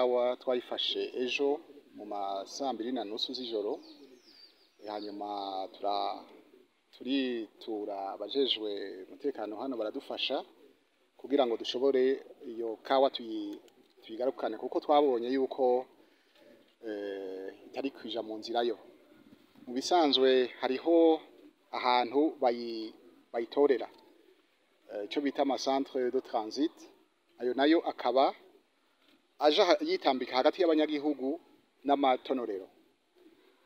Kawa twayifashe ejo mu ma 2:30 z'ijoro, hanyuma turitura abajejwe umutekano hano baradufasha kugira ngo dushobore iyo kawa tuyigarukane, kuko twabonye yuko itari kwija mu nzira yo. Mu bisanzwe hariho ahantu bayitorera, ico bita ama centre de transit, ayo nayo akaba aja yitambika hagati y'abanyagihugu n'amatonorero.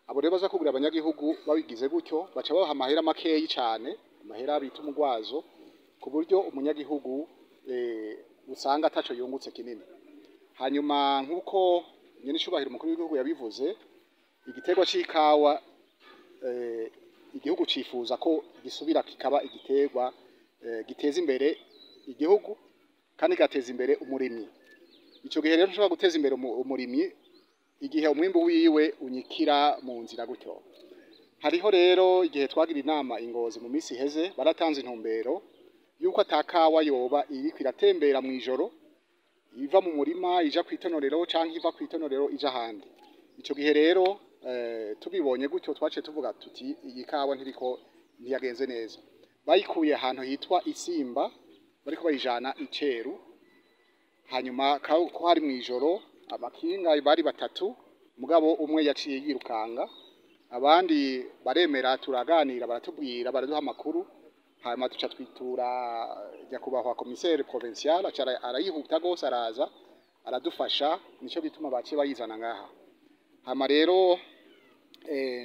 Abo rero baza kugura abanyagihugu babigize gutyo, baca babaha amahera makeyi cane, amahera bita umugwazo, ku buryo umunyagihugu usanga ataco yungutse kinini. Hanyuma nk'uko nyenicubahiro umukuru w'igihugu yabivuze, igiterwa c'ikawa igihugu cifuza ko gisubira kikaba igiterwa giteza imbere igihugu kandi kigateza imbere umurimyi. Ico gihe rero ntushobora guteza imbere umurimyi igihe umwimbu wiwe unyikira mu nzira gutyo. Hariho rero igihe twagira inama i Ngozi mu misi iheze, baratanze intumbero yuko atakawa yoba iriko iratembera mw'ijoro, iva mu murima ija kw'itonorero canke iva kw'itonorero ija ahandi. Ico gihe rero tubibonye gutyo, twaciye tuvuga tuti iyi kawa ntiriko ntiyagenze neza. Bayikuye ahantu hitwa Isimba bariko bayijana Iceru, hanyuma ko hari mw'ijoro, abakinga bari batatu, mugabo umwe yaciye yirukanga, abandi baremera turaganira, baratubwira, baraduha amakuru, hanyuma duca twitura nyakubahwa commissaire provincial, aca arayihuta gose araza aradufasha, nico gituma baciye bayizana ngaha. Hama rero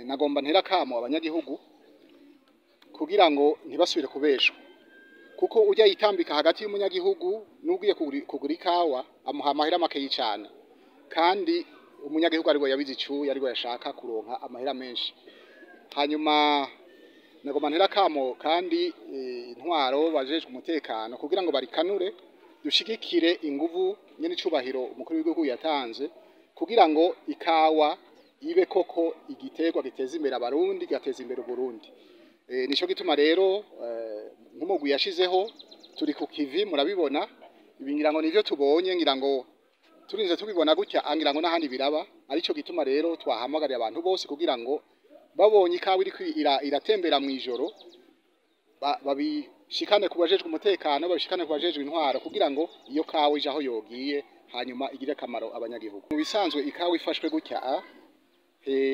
nagomba ntera kamo abanyagihugu kugira ngo ntibasubire kubeshwa, kuko urya yitambika hagati y'umunyagihugu n'ugiye kugura ikawa amuha amahera makeyi cane, kandi umunyagihugu ariwe yabize icuya, ariwe yashaka kuronka amahera menshi. Hanyuma nagomba ntera kamo kandi intwaro bajejwe umutekano kugira ngo barikanure, dushigikire inguvu nyene icubahiro umukuru w'igihugu yatanze kugira ngo ikawa ibe koko igiterwa giteza imbere Abarundi, gateza imbere Uburundi. Nico gituma rero nk'umugwi yashizeho turi ku kivi, murabibona ibi, ngira ngo nivyo tubonye, ngira ngo turinze tubibona gutya, ngira ngo n'ahandi biraba. Arico gituma rero twahamagariye abantu bose kugira ngo babonye ikawa iriko iratembera mw'ijoro babishikane ku bajejwe umutekano, babishikane ku bajejwe intwaro, kugira ngo iyo kawa ije aho yogiye, hanyuma igire akamaro abanyagihugu. Mu bisanzwe ikawa ifashwe gutya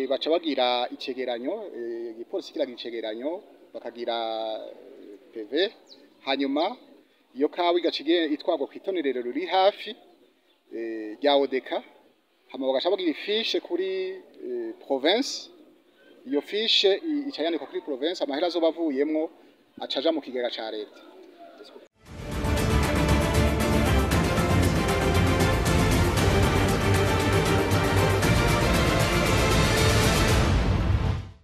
baca bagira icegeranyo, igipolisi kiragira icegeranyo, bakagira PV, hanyuma iyo kawa igaca itwarwa kw'itonerero riri hafi rya ODECA, hama bagaca bagira ifishe kuri province. Iyo fiche ica yandikwa kuri province, amahera azoba avuyemwo aca aja mu kigega ca leta.